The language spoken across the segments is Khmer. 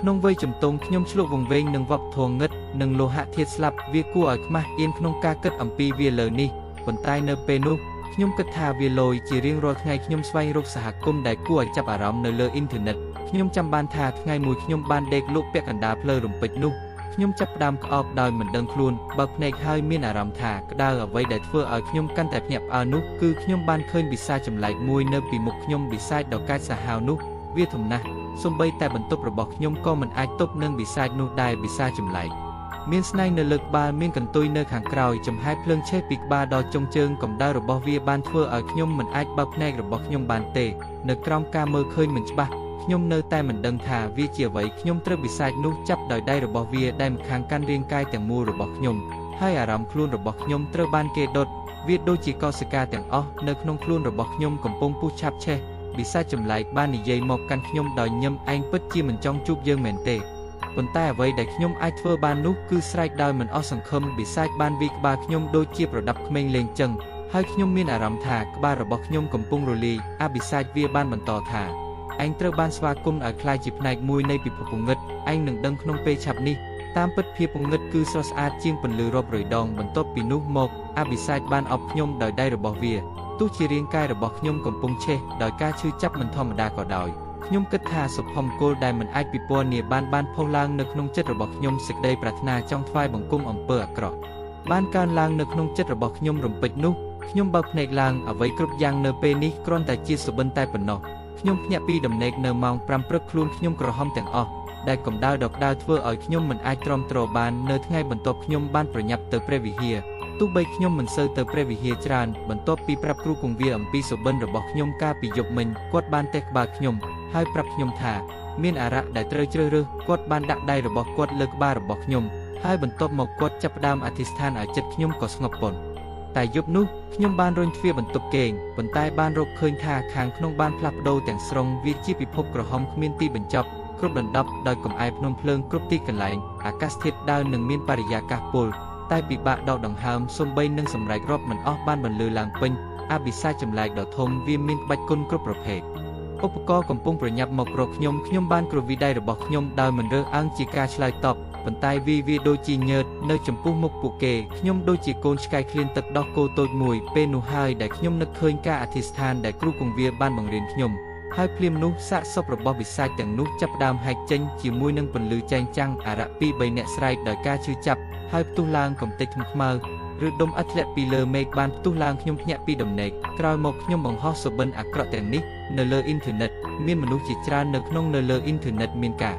ក្នុងវ័យជំទង់ខ្ញុំឆ្លក់វង្វេងនឹងវប្បធម៌ងឹតនិងលោហៈធាតុស្លាប់វាគួរឲ្យខ្មាស់អៀនក្នុងការគិតអំពីវាលើនេះប៉ុន្តែនៅពេលនោះខ្ញុំគិតថាវាលយជារៀងរាល់ថ្ងៃខ្ញុំស្វែងរកសហគមន៍ដែលគួរឲ្យចាប់អារម្មណ៍នៅលើអ៊ីនធឺណិតខ្ញុំចាំបានថាថ្ងៃមួយខ្ញុំបានដេកលក់ពាក់កណ្ដាលផ្លូវរំពេចនោះខ្ញុំចាប់ផ្ដើមក្អកដោយមិនដឹងខ្លួនបើកភ្នែកហើយមានអារម្មណ៍ថាក្តៅអ្វីដែលធ្វើឲ្យខ្ញុំកាន់តែភ្ញាក់ផ្អើលនោះគឺខ្ញុំបានឃើញបិសាចចម្លែកមួយនៅពីមុខខ្ញុំបិសាចដ៏កាចសាហាវនោះវាធំណាស់សូម្បីតែបន្ទប់របស់ខ្ញុំក៏មិនអាចទប់នឹងបិសាចនោះដែរបិសាចចម្លែកមានស្នែងនៅលើក្បាលមានកន្ទុយនៅខាងក្រោយចំហែភ្លើងឆេះពីក្បាលដល់ចុងជើងកម្ដៅរបស់វាបានធ្វើឲ្យខ្ញុំមិនអាចបើកភ្នែករបស់ខ្ញុំបានទេនៅក្រោមការមើលឃើញមិនច្បាស់ខ្ញុំនៅតែមិនដឹងថាវាជាអ្វីខ្ញុំត្រូវបិសាចនោះចាប់ដោយដៃរបស់វាដែលម្ខាងកាន់រាងកាយទាំងមូលរបស់ខ្ញុំហើយអារម្មណ៍ខ្លួនរបស់ខ្ញុំត្រូវបានគេដុតវាដូចជាកោសិកាទាំងអស់នៅក្នុងខ្លួនរបស់ខ្ញុំកំពុងពុះឆាបឆេះបិសាចចម្លែកបាននិយាយមកកាន់ខ្ញុំដោយញឹមឯងពិតជាមិនចង់ជួបយើងមែនទេប៉ុន្តែអ្វីដែលខ្ញុំអាចធ្វើបាននោះគឺស្រែកដោយមិនអស់សង្ឃឹមបិសាចបានវាយក្បាលខ្ញុំដូចជាប្រដាប់ក្មេងលេងចឹងហើយខ្ញុំមានអារម្មណ៍ថាក្បាលរបស់ខ្ញុំកំពុងរលាយអបិសាចវាបានបន្តថាឯងត្រូវបានស្វាគមន៍ឲ្យក្លាយជាផ្នែកមួយនៃពិភពងឹតឯងនឹងដឹងក្នុងពេលឆាប់នេះតាមពិតភាពងឹតគឺស្រស់ស្អាតជាងពន្លឺរាប់រយដងបន្ទាប់ពីនោះមកអបិសាចបានអបខ្ញុំដោយដៃរបស់វាទោះជារាងកាយរបស់ខ្ញុំកំពុងឆេះដោយការឈឺចាប់មិនធម្មតាក៏ដោយខ្ញុំគិតថាសុភមង្គលដែលមិនអាចពិពណ៌នាបានផុសឡើងនៅក្នុងចិត្តរបស់ខ្ញុំសេចក្តីប្រាថ្នាចង់ថ្វាយបង្គំអំពើអាក្រក់បានកើនឡើងនៅក្នុងចិត្តរបស់ខ្ញុំរំពេចនោះខ្ញុំបើកភ្នែកឡើងអ្វីគ្រប់យ៉ាងនៅពេលនេះគ្រាន់តែជាសុបិនតែប៉ុណ្ណោះខ្ញុំភ្ញាក់ពីដំណេកនៅម៉ោង5ព្រឹកខ្លួនខ្ញុំក្រហមទាំងអស់ដែលកម្ដៅដ៏ក្ដៅធ្វើឲ្យខ្ញុំមិនអាចទ្រាំទ្របាននៅថ្ងៃបន្ទាប់ខ្ញុំបានប្រញាប់ទៅព្រះវិហារទោះបីខ្ញុំមិនសូវទៅព្រះវិហារច្រើនបន្ទាប់ពីប្រាប់គ្រូគង្វាលអំពីសុបិនរបស់ខ្ញុំកាលពីយប់មិញគាត់បានតេះក្បាលខ្ញុំហើយប្រាប់ខ្ញុំថាមានអារៈដែលត្រូវជ្រើសរើសគាត់បានដាក់ដៃរបស់គាត់លើក្បាលរបស់ខ្ញុំហើយបន្ទាប់មកគាត់ចាប់ផ្ដើមអធិស្ឋានឲ្យចិត្តខ្ញុំក៏ស្ងប់ប៉ុនតែយប់នោះខ្ញុំបានរុញទ្វារបន្ទប់គេងប៉ុន្តែបានរកឃើញថាខាងក្នុងបានផ្លាស់ប្ដូរទាំងស្រុងវាជាពិភពក្រហមគ្មានទីបញ្ចប់គ្រប់ដណ្ដប់ដោយកំអែភ្នំភ្លើងគ្រប់ទីកន្លែងអាកាសធាតុដើមនឹងមានបរិយាកាសពុលតែពិបាកដកដង្ហើមសូម្បីនឹងសម្រែករាប់មិនអស់បានបន្លឺឡើងពេញអបិសាចចម្លែកដ៏ធំវាមានក្បាច់គុណគ្រប់ប្រភេទឧបករណ៍កំពុងប្រញាប់មករកខ្ញុំខ្ញុំបានគ្រវីដៃរបស់ខ្ញុំដោយមិនរើសអើងជាការឆ្លើយតបប៉ុន្តែវាដូចជាញើតនៅចំពោះមុខពួកគេខ្ញុំដូចជាកូនឆ្កែឃ្លានទឹកដោះគោតូចមួយពេលនោះហើយដែលខ្ញុំនឹកឃើញការអធិស្ឋានដែលគ្រូគង្វាលបានបង្រៀនខ្ញុំហើយភ្លាមនោះសាកសពរបស់បិសាចទាំងនោះចាប់ផ្ដើមហែកចេញជាមួយនឹងពន្លឺចែងចាំងអារៈពីរបីនាក់ស្រែកដោយការឈឺចាប់ហើយផ្ទុះឡើងកំទេចខ្មៅឬដុំឥដ្ឋធ្លាក់ពីលើមេឃបានផ្ទុះឡើងខ្ញុំភ្ញាក់ពីដំណេកក្រោយមកខ្ញុំបង្ហោះសុបិនអាក្រក់ទាំងនេះនៅលើអ៊ីនធឺណិតមានមនុស្សជាច្រើននៅក្នុងនៅលើអ៊ីនធឺណិតមានការ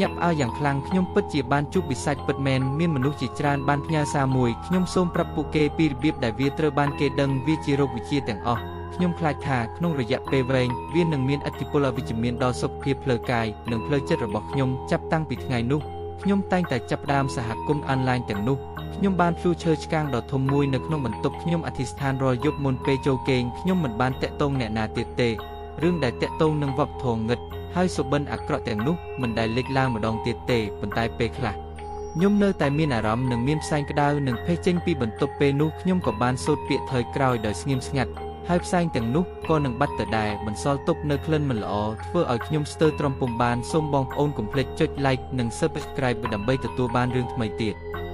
ញាក់ផ្អើលយ៉ាងខ្លាំងខ្ញុំពិតជាបានជួបបិសាចពិតមែនមានមនុស្សជាច្រើនបានផ្ញើសារមួយខ្ញុំសូមប្រាប់ពួកគេពីរបៀបដែលវាត្រូវបានគេដឹងវាជារោគវិជ្ជាទាំងអស់ខ្ញុំខ្លាចថាក្នុងរយៈពេលវែងវានឹងមានឥទ្ធិពលអវិជ្ជមានដល់សុខភាពផ្លូវកាយនិងផ្លូវចិត្តរបស់ខ្ញុំចាប់តាំងពីថ្ងៃនោះខ្ញុំតែងតែចាប់ផ្ដើមសហគមន៍អនឡាញទាំងនោះខ្ញុំបានភ្លូឈើឆ្កាងដ៏ធំមួយនៅក្នុងបន្ទប់ខ្ញុំអធិស្ឋានរាល់យប់មុនពេលចូលគេងខ្ញុំមិនបានតាក់ទងអ្នកណាទៀតទេរឿងដែលតាក់ទងនឹងវប្បធម៌ងឹតហើយសុបិនអាក្រក់ទាំងនោះមិនដែលលេចឡើងម្ដងទៀតទេប៉ុន្តែពេលខ្លះខ្ញុំនៅតែមានអារម្មណ៍នឹងមានផ្សែងក្តៅនិងផេះចេញពីបន្ទប់ពេលនោះខ្ញុំក៏បានសូត្រពាក្យថយក្រោយដោយស្ងៀមស្ងាត់ហើយផ្សែងទាំងនោះក៏នឹងបាត់ទៅដែរបន្សល់ទុកនៅក្លិនមិនល្អធ្វើឲ្យខ្ញុំស្ទើរទ្រាំពុំបានសូមបងប្អូនកុំភ្លេចចុច Like និង Subscribe ដើម្បីទទួលបានរឿងថ្មីទៀត។